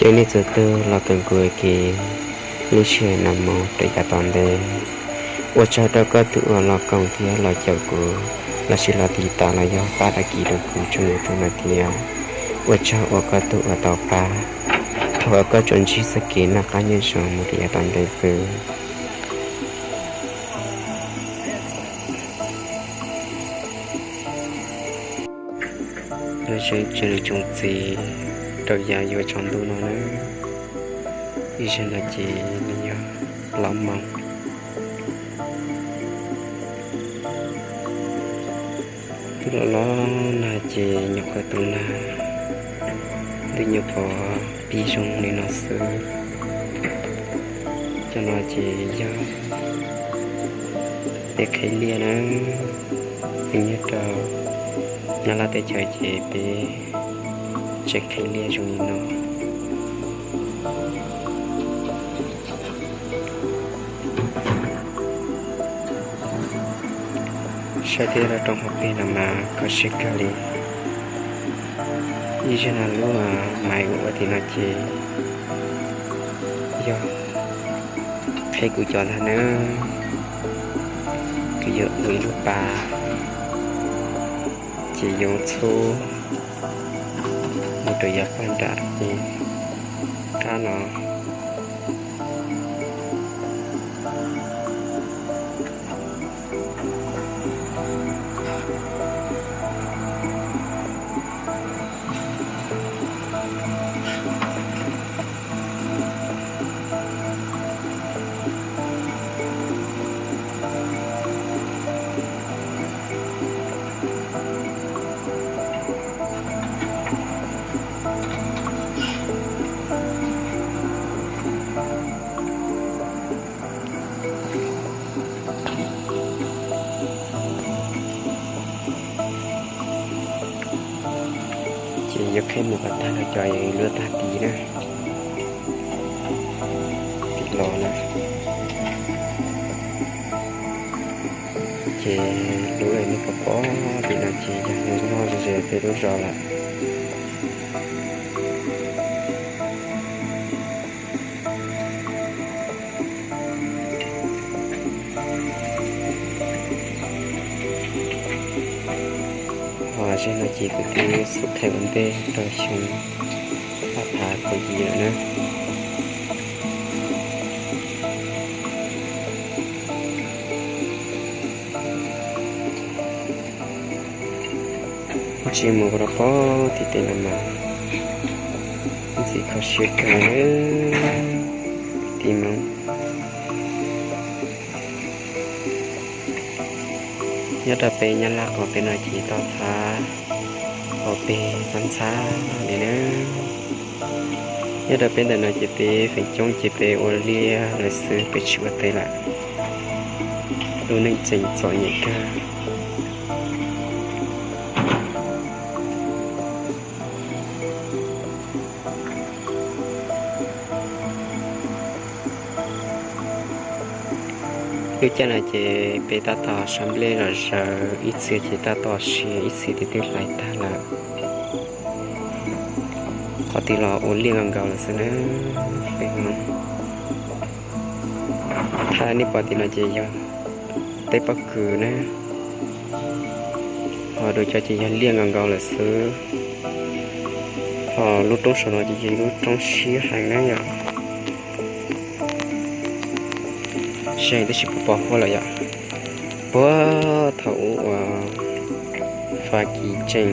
Peb nej txhua tus los koom kuv ua ke lub sij hawm no mus rau yav tom ntej. Ua tsaug rau koj tus uas los koom thiab los caum kuv, los sis los tiv tas los yog pab dag kis rau kuv tshooj YouTube no thiab. Ua tsaug uas koj tus uas tau pab, thov kom koj tsuas ntsib txoj kev noj qab nyob zoo mus rau yav tom ntej xwb. Nyob zoo tsoom niam tsoom txiv rau yav yuav tsaus ntuj no na, ib zaug no ces nws yog plaub moos. Twb los los nag ces nyuam qhuav tu nag, ntuj nyuam qhuav pib zoo li no xwb. Cov no ces yog peb qhib liaj na, peb nyob rau Nyab Laj teb chaws ces peb tseem qhib liaj zoo li no. Saib tej roob hauv pes no mas kho siab kawg li. Ib zaug no lub maiv uas ua tim no ces yog qhib kuv cov ntag na, kuv yuav ua ib lub pas ces yuav txhub mus rau yav pag nram ces qab no. Ces yuav qhib mus kom tag no cov yuav luaj tag tid na, tim los na. Ces lub nej pom pom tim no ces yog nws noj ze ze peb lub zos lawm. Ho zej no ces kuv twb xub qhib ua ntej rau xyoo ob phav kaum yim lawm na. Ntsia mus rau pem tim tej no mas ntxim kho siab kawg li kwv tij Hmoob. Nyob rau peb Nyab Laj qhov pem no ces toj ntxhab, qhov pem toj ntxhab li na. Nyob rau peb ntawm no ces peb feem coob ces peb ua liaj lawm xwb, peb tsis ua teb lawm. Lub neej tseem txom nyem kawg. Lub caij no ces peb tab tom sab nplej los zaws, ib txhia ces tab tom siav, ib txhia ces twb hlais tag lawm. Qhov twg los ua liaj nkaus nkaus lawm xwb na. Peb no, thaj nej pom tim no ces yog teb pob kws na. Ho dua cov ces yog liaj nkaus nkaus lawm xwb. Ho lub roob saum no ces yog ib lub roob siab heev na yom. Siab heev tab sis puas pos huab lawm yom. Puag thaum ub uas Fab Kis tseem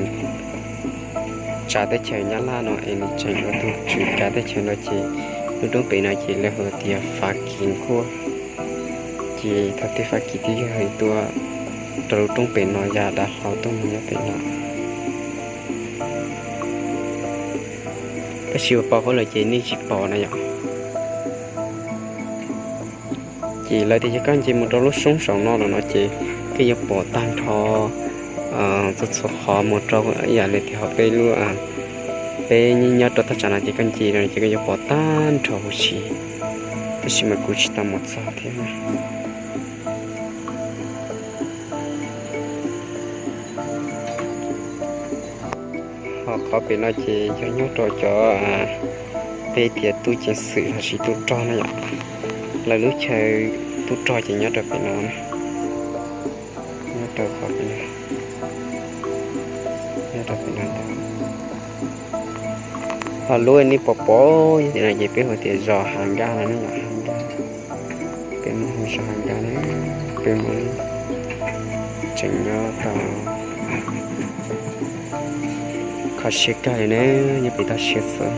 tsav teb chaws Nyab Laj no es nws tseem ua tus tswv kav teb chaws no ces lub roob pem no ces lawv hu tias Fab Kis Nkuaj. Ces thaum twg Fab Kis twb yog tuaj rau lub roob pem no yam dav hlau tuaj mus nyob pem no. Tab sis puas pos huab lawm ces nej tsis pom na yom. Ces lawv tias yog koj nce mus rau lub roob saum no lawm no ces koj yuav pom tag nrho txhua txhua qhov mus rau ib yam li tias ho peb lub, peb nyob rau thaj tsam no ces koj nce no ces koj yuav pom tag nrho huv si. Tab sis mas kuv tsis tau mus txog thiab. Ho qhov pem no ces yog nyob rau cov Peb tias tub ceev xwm los sis tub rog na yom. Lawv lub chaw tub rog ces nyob rau pem no na, nyob rau qhov pem no, nyob rau pem no ntag. Ho lub nej pom pom yog tim no ces peb hu tias zos Hav Nkaj no ne yom, Hav Nkaj. Peb Hmoob hu zos Hav Nkaj na. Peb Hmoob tseem nyob rau kho siab kawg li na, nyob pem toj siab xwb.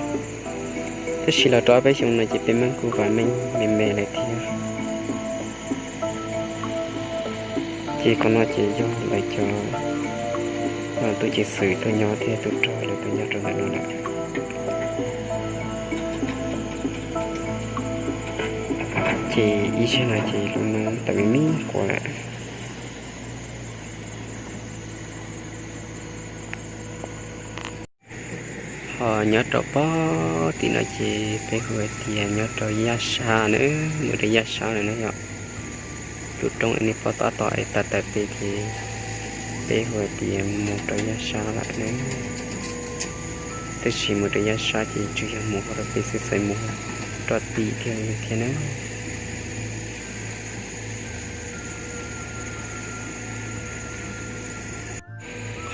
Tab sis los rau peb xyoo no ces peb Hmoob kuj vam meej me me lawm thiab. Ces qhov no ces yog lawv cov tub ceev xwm tuaj nyob thiab tub rog lawv tuaj nyob rau ntawm no lawm. Ces ib zaug no ces lub noob tawm me me quas lawm. Ho nyob rau pem tim no ces peb hu hais tias nyob rau Yaj Sab na, mus rau Yaj Sab lawm na yom. Lub roob nej pom tab tom es tawm tawm pem ces peb hu hais tias mus rau Yaj Sab lawm na. Tab sis mus rau Yaj Sab ces tsuas yog mus hauv rau pem xwb, txawm mus rau tim thiaj li thiab na.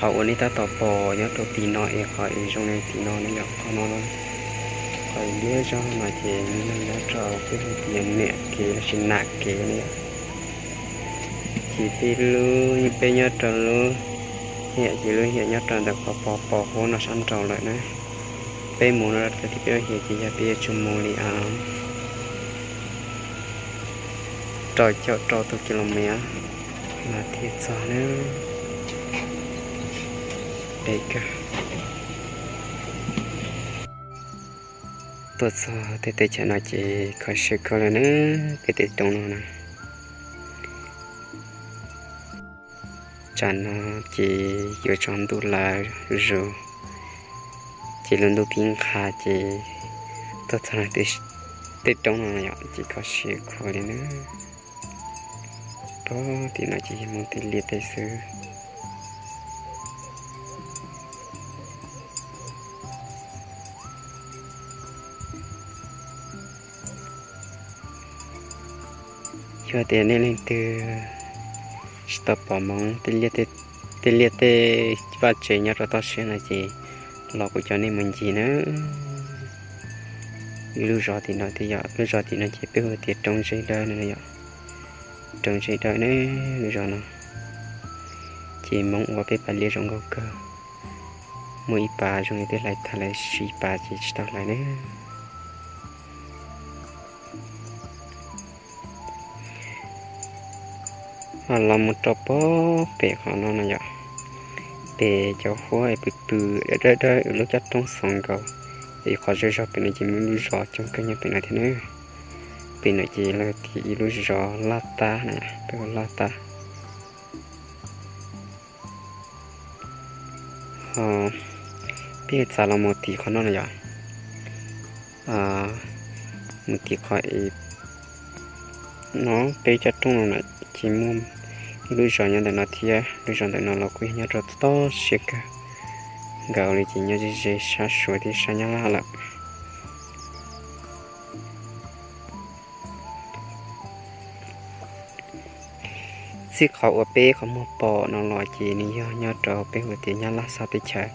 Qhov uas nej tab tom pom nyob rau tim no es qhov es zoo li tim no na yom, qhov no, qhov liab zog no ces nws nyob rau peb hu tias niam kev los sis nam kev na yom. Ces peb lub, peb nyob rau lub hiam ces lub hiam nyob rau ntawm qhov pos pos huab no sab nraud lawm na. Peb mus no rau tim peb lub hiam ces yog peb yuav tsum mus li rau caum rau tus kis lus mev mas thiaj txog na. Pem kawg. Tuaj txog tej teb chaws no ces kho siab kawg li na, peb tej roob no na. Tsam no ces yuav tsaus ntuj lawm zuj zus, ces lub ntuj pib nqha ces tuaj txog tej roob no yom ces kho siab kawg li na. Pem tim no ces yog Hmoob tej liaj teb xwb. Yog tias nej leej twg tsis tau pom Hmoob tej liaj tej vaj tsev nyob rau toj siab no ces los kuv coj nej mus ncig na. Ib lub zos tim no thiab yom, lub zos tim no ces peb hu tias Roob Zeb Dawb no yom. Roob Zeb Dawb na, lub zos no ces Hmoob ua peb pas liaj zoo nkauj kawg. Muaj ib pas zoo li twb hlais tag lawm, ib pas ces tsis tau hlais na. Ho los mus rau pem qhov no no yom, pem cov huab es pw pw dawb dawb lub caj roob xoo nkaus, es qhov zej zog pem no ces muaj ib lub zos coob kawg nyob pem no thiab na. Pem no ces lawv tias ib lub zos Laj Tab na, peb hu Laj Tab. Ho peb txav los mus tim qhov no no yom, mus tim qhov es no peb caj roob no na, ces muaj ib lub zos nyob ntawm no thiab. Lub zos ntawm no los kuj yog nyob rau toj siab kawg nkaus li, ces nyob ze ze sab Suav thiab sab Nyab Laj lawm. Txij qhov uas peb qhov muag pom no los ces nws yog nyob rau peb hu tias Nyab Laj sab teb chaws.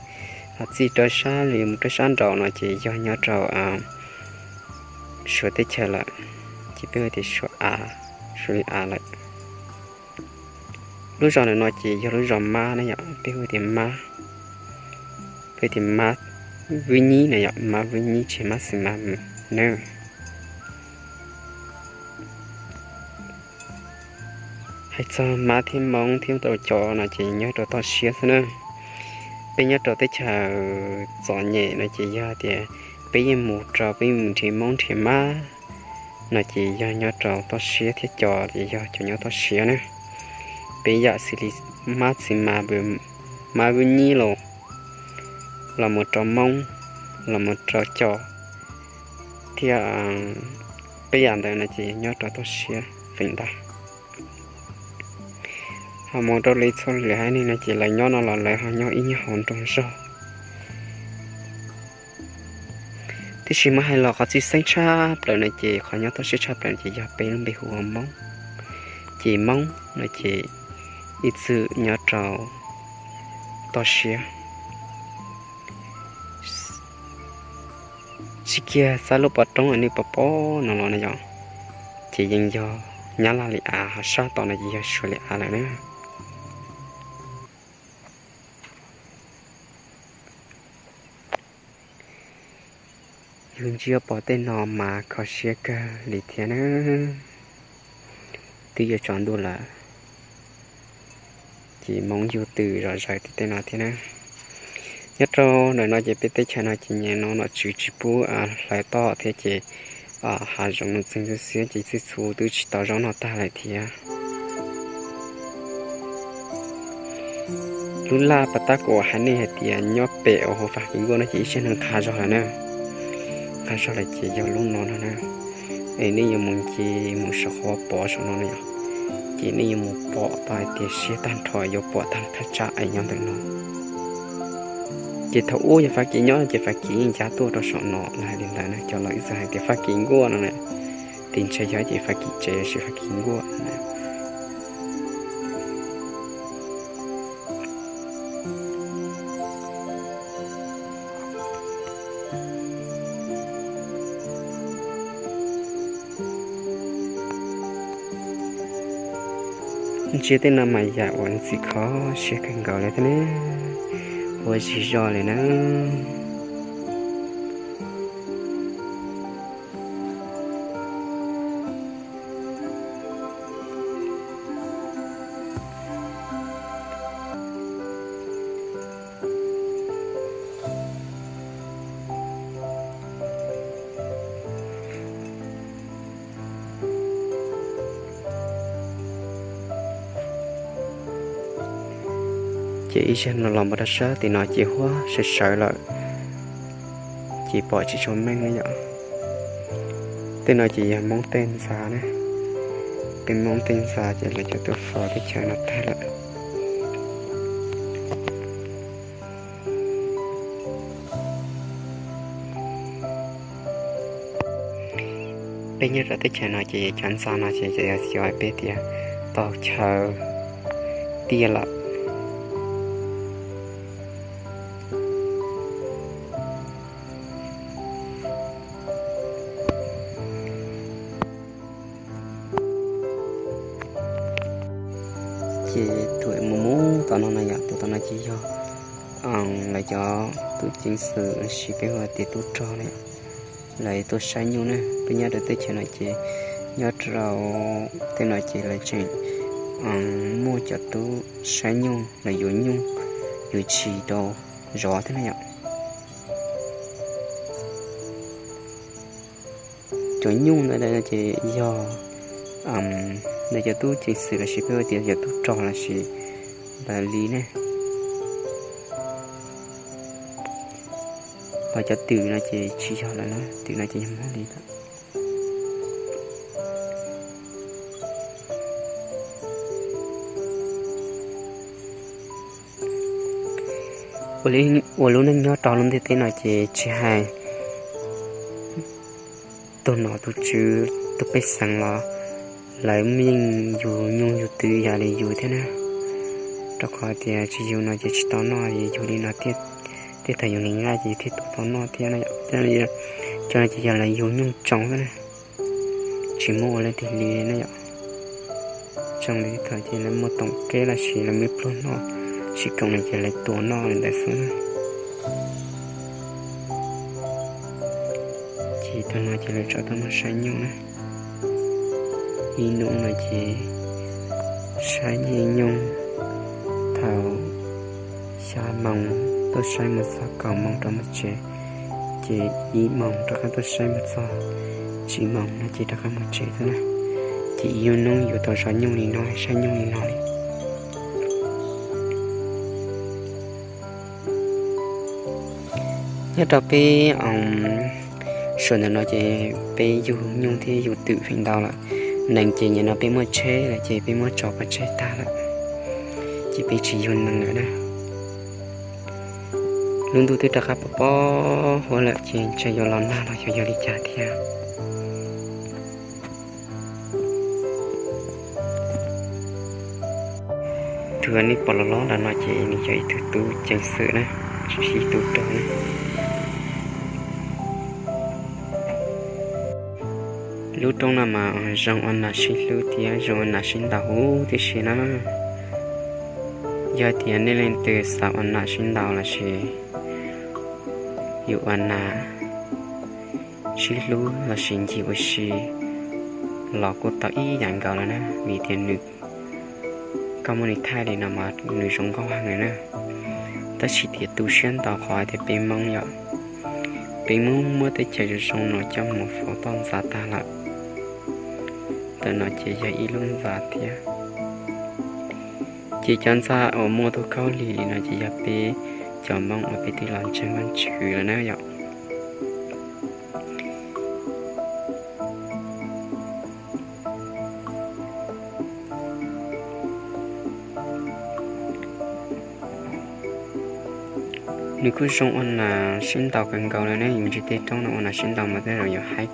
Ho txij rau sab li mus rau sab nraud no ces yog nyob rau Suav teb chaws lawm, ces peb hu tias Suav av, Suav li av lawm. Lub zos ntawm no ces yog lub zos Mab na yom, peb hu tias Mab, peb tias Mab Vwj Nyib na yom, Mab Vwj Nyib tsis Mab Xis Mas na. Hais txog Mab thiab Hmoob thiab rau cov no ces nyob rau toj siab xwb na. Peb nyob rau teb chaws txom nyem no ces yog tias peb yeej mus rau, peb yeej mus nrhiav Hmoob nrhiav Mab no ces yog nyob rau toj siab thiab cov ces yog cov nyob toj siab na. Peb yam xws li Mab Xis Mas, Mab Vwj Nyib los, los mus rau Hmoob, los mus rau cov thiab peb yam ntawd no ces nyob rau toj siab feem ntau. Ho mus rau li txhua lwm haiv neeg no ces lawv nyob no los lawv ho nyob ib nyuag hauv nroog zog. Tiam sis muab hais los qhov txhij xeeb tshaj plaws no ces qhov nyob toj siab tshaj plaws no ces yog peb lub npe hu ua Moob. Ces Moob no ces ib txwm nyob rau toj siab, tsis kiag xab lub pov roob uas nej pom pom no los na yom, ces yeej yog Nyab Laj li av, ho sab tom no ces yog Suav li av lawm na. Yus ntsia pom tej no mas kho siab kawg li thiab na. Twb yuav tsaus ntuj lawm, ces Moob yug twm zom zaws tim tej no thiab na. Nyob rau ntawm no ces peb teb chaws no ces nim no nom tswv tsis pub hlawv toj thiab ces hav zoov nuj txeeg xwb xiab ces txhij txhu twb tsis tau zaub noj tag lawm thiab. Lub laj pas tab kuv hais nej hais tias nyob pem uas hu Fab Kis Nkuaj no ces ib zaj neeg nqha zog lawm na. Nqha zog lawm ces yog lub no no na. Es nej yuav mus ces mus saum qhov pov saum no na yom, ces nej yuav mus pom tau hais tias siab tag nrho yuav pom tag thaj tsam es nyob ntawm no. Ces thaum ub yog Fab Kis nyob ces Fab Kis yeej ncav tuaj rau saum no los hais li ntawd na, cov laus ib txwm hais tias Fab Kis Nkuaj no na. Tis ntshe yog ces Fab Kis tsev los sis Fab Kis Nkuaj. Ntsia tej no mas yam uas ntxim kho siab kawg nkaus li thiab ne, ua zis zog li na. Ces ib zag no los mus rau sab tim no ces huab sawv sawv lawm, ces pom tsis tshua meej na yom. Tej no ces yog Hmoob tej ntxa na, peb Hmoob tej ntxa ces lawv cov tuaj faus teb chaws no tag lawm. Peb nyob rau teb chaws no ces cov ntxa no ces yog xyov peb tias tau chaw tiaj lawm. Ces thaum mus mus tom no na yom, tus tom no ces yog lawv cov tub ceev xwm los sis peb hu tias tub rog na yom, lawv tuaj saib nyuj na. Peb nyob rau teb chaws no ces nyob rau tej no ces lawv tseem muaj cov tub saib nyuj los yuav nyuj, yuav tshis rau zov thiab na yom. Cov nyuj ntawd ces yog lawv cov tub ceev xwm los sis peb hu tias cov tub rog los sis lawv li ne. Ho cov twm no ces tsis yog lawm na, twm no ces yog Hmoob li lawm. Ua lub neej nyob rau lub ntiaj teb no ces tsis hais tus nom tus tswv tus pej xeem los lawv yeej yug nyuj yug twm ib yam li yus thiab na. Rau qhov tias tsis yug no ces tsis tau noj, yug li no thiaj, tej thaum yus nqhis nqaij ces yus thiaj tau noj thiab na. Cov no ces yog lawv yug nyuj tsoo xwb na, tsis muaj ua leej twg li na yom. Tsoo li thaum ces lawv muaj toom keb los sis lawv muaj pluag noj, tsis koom no ces lawv tua noj li ntawd xwb na. Ces tus no ces lawv tso tuaj noj saib nyuj na. Ib hnub no ces saib nyuj thaum xya moos tuaj saib mus txog kaum moos rov mus tsev, ces ib moos rov qab tuaj saib mus txog tsib moos no ces rov qab mus tsev xwb na. Ces ib hnub yuav tau zov nyuj li no, saib nyuj li no li. Nyob rau peb suav ntawm no ces peb yug nyuj thiab yug twm feem ntau lawm. Nees ces nim no peb muaj tsheb lawm ces peb muab tso pov tseg tag lawm, ces peb tsis yug nees lawm na. Lub ntuj twb rov qab pom pom huab lawm ces ntshe yuav los nag los xyov yog li cas thiab. Tus uas nej pom los los ntawm no ces nws yog ib tug tub ceev xwm na, tsis yog ib tug rog na. Lub roob no mas zoo ua nas sib hlub thiab zoo ua nas sib ntaus huv tib si na. Yog tias nej leej twg xav ua nas sib ntaus lossis yus ua nas sib hlub lossis ncig ua si los kuj tau ib yam nkaus lawm na, vim tias nws, koj muab nws thaij li no mas nws zoo nkauj heev na. Tab sis tias tu siab ntau qhov tias peb Hmoob yom, peb Hmoob muab teb chaws zoo zoo no coj mus faus toj ntxa tag lawm. Ntawm no ces yog ib lub ntxa thiab. Ces cov ntxa uas muaj tus khaub lig li no ces yog peb cov Hmoob uas peb twb los ntseeg Vajtswv lawm na yom. Nws kuj zoo ua nas sib ntaus kawg nkaus li ne, yus ntsia tej roob no ua nas sib ntaus mas tej zaum yuav haib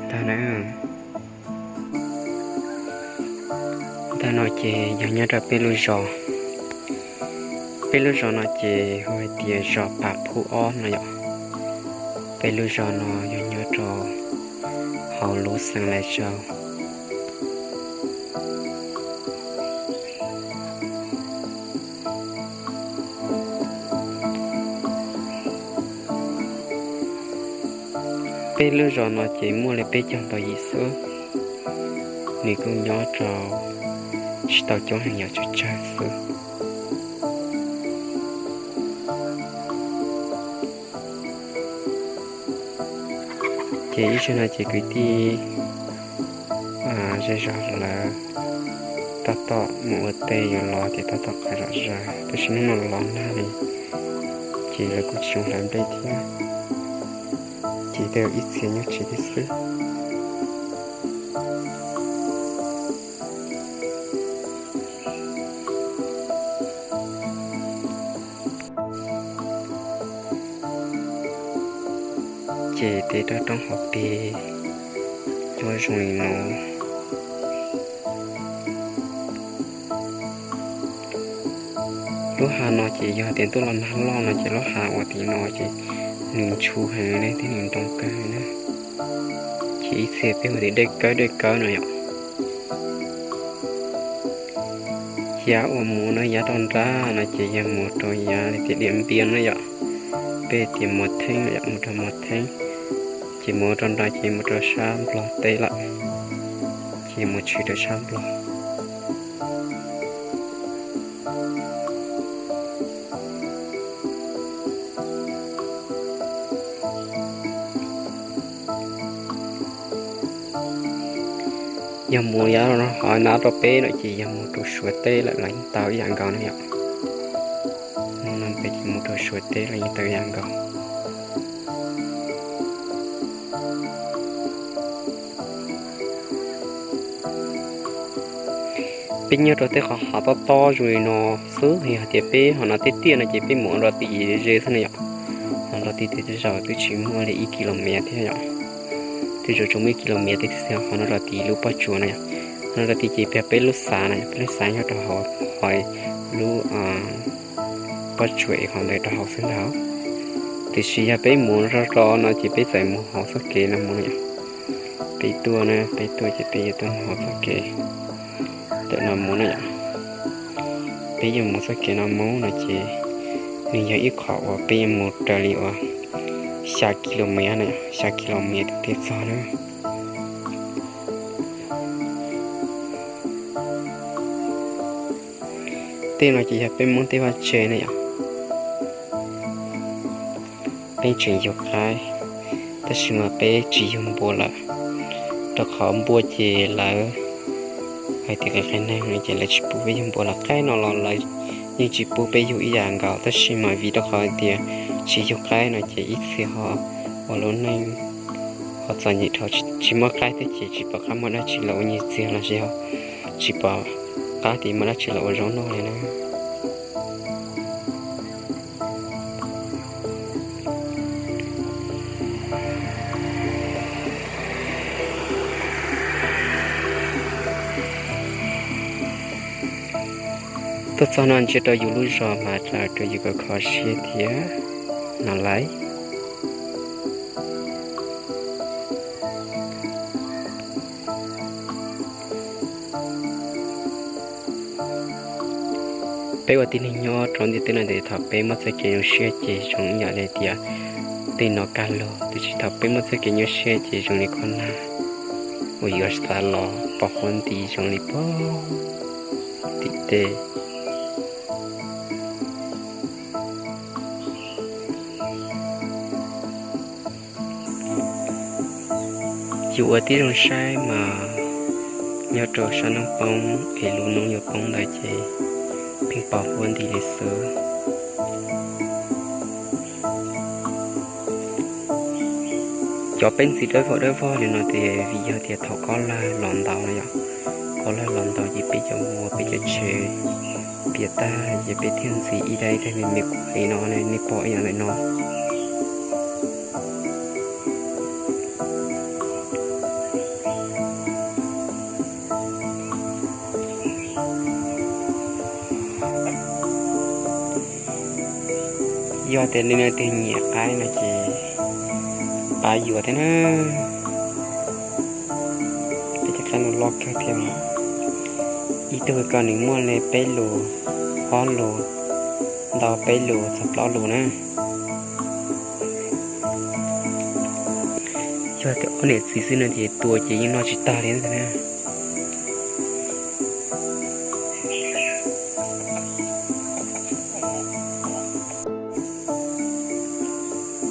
ntag na. Ntawm no ces yog nyob rau peb lub zos. Peb lub zos no ces hu hais tias zos Pam Phuj ob no yom. Peb lub zos no yog nyob rau hauv lub xeev Lais Tsaus. Peb lub zos no ces muaj li peb caug ntau yim xwb, nws kuj nyob rau tsis tau coob heev, yog tsawg tsawg xwb. Ces ib zaug no ces kwv tij zej zog lawv tab tom mus ua teb yuav los ces tab tom qhov zom zaws, tab sis hnub no los nag li ces lawv kuj tsis zoo hlawv nplej thiab, ces tej zaum ib txhia nyob tsev thiab xwb. Ces tej roob hauv pes nyob zoo li no. Lub hav no ces yog tias ntuj los nag loj no ces lub hav uas tim no ces nws ntshua heev li thiab nws ntoo kawg na. Ces ib txhia peb hu tias dej kawb dej kawb no yom. Yav uas mus no yav rau nrad no ces yog mus rau yav li tias Diam Npiam na yom. Peb tias Muas Theeb no yom, mus rau Muas Theeb. Ces mus rau nrad ces mus rau sab Nplog teb lawm, ces mus tshwm rau sab Nplog. Yog mus yav no hov na rau peb no ces yog mus rau Suav teb lawm los yeej tau ib yam nkaus na yom. Mus no peb ces mus rau Suav teb los yeej tau ib yam nkaus. Peb nyob rau tej qhov hav tob tob zoo li no xwb, yog tias peb ho no tiaj tiaj no ces peb mus rau tim ze xwb na yom. Ho rau tim tej zaum twb tsis muaj li ib kis lus mev thiab yom. Tej zaum tsuas muaj ib kis lus mev thiab xwb, ho no rau tim lub pob tsuas na yom. Ho no rau tim ces peb lub xav na, peb lub xav nyob rau hauv, hauv lub pob tsuas es qhov ntawd rau hauv xwb ntag. Tiam sis yog peb mus rau rau no ces peb txawm mus hauv txoj kev no mus na yom. Peb tuaj na, peb tuaj ces peb yuav tuaj mus hauv txoj kev ntawm no mus na yom. Peb yuav mus txoj kev no mus no ces nws yog ib qho uas peb yuav mus raws li uas xya kis lus mev na, xya kis lus mev thiaj txog na. Tej no ces yog peb Hmoob tej vaj tse na yom. Peb tseem yug qaib, tab sis mas peb tsis yug npua lawm, rau qhov npua ces lawv hais tias qias qias neeg no ces lawv tsis pub peb yug npua lawm. Qaib no los lawv yeej tsis pub peb yug ib yam nkaus, tab sis mas vim rau qhov tias tsis yug qaib no ces ib txhia ho ua lub neej ho txom nyem dhau, tsis muaj qaib thiab ces tsis pom qab muaj dab tsi los ua nyiaj txiag los sis ho tsis pom qab tias muaj dab tsi los ua zaub noj li na. Tuaj txog no ntsia rau yus lub zos mas rau yus kho kho siab thiab no lauj. Peb ua tib neeg nyob rau ntiaj teb no ces thaum peb muaj txoj kev zoo siab ces zoo ib yam li tias tej no kaj lug, tiam sis thaum peb muaj txoj kev nyuaj siab ces zoo li qhov nag uas yuav xav los pos huab nti zoo li pog tim tej. Yus ua tib zoo saib mas nyob rau sab hnub poob es lub hnub yuav poob ntawd ces pheej pos huab nti li xwb. Cov peb ntxiv dawb vog dawb vog li no ces vim yog tias thaum kob lawg los ntaus no yom, kob lawg los ntaus ces peb cov vuas peb cov tsheb piam tag ces peb thiaj ntxiv ib daim ib daim me me quav li no, nej pom ib yam ntawm no. Yog tias nej leej twg nyiam qaib no ces pab yuav thiab na. Peb cov qaib no loj kawg thiab. Ib tug ko nws muaj li peb lus, ob lus, ntau peb lus txog plaub lus na. Yog tias ob niam txiv xwb no ces tua ces yeej noj tsis tag li ntag na.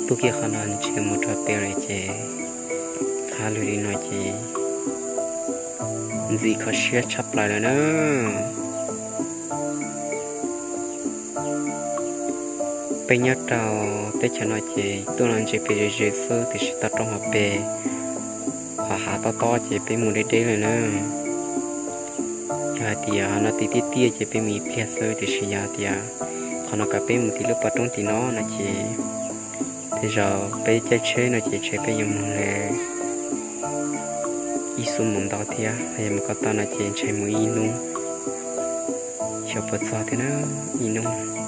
Tuaj kiag qhov no ntsia mus rau pem lawm ces qab lug li no ces ntxim kho siab tshaj plaws lawm na. Peb nyob rau teb chaws no ces tuaj los ntsia pem ze ze xwb, tiam sis tau rau hauv pes qhov hav tob tob ces peb mus deb deb lawm na. Yog hais tias no tid tiaj tiaj ces peb mus ib pliag xwb, tiam sis yog tias qhov no kom peb mus tim lub pas roob tim no no ces tej zaum peb caij tsheb no ces ntshe peb yuav mus li ib xuab moos ntau thiab, yog mus kom tau no ces ntshe mus ib hnub, xyov puas txog thiab na, ib hnub.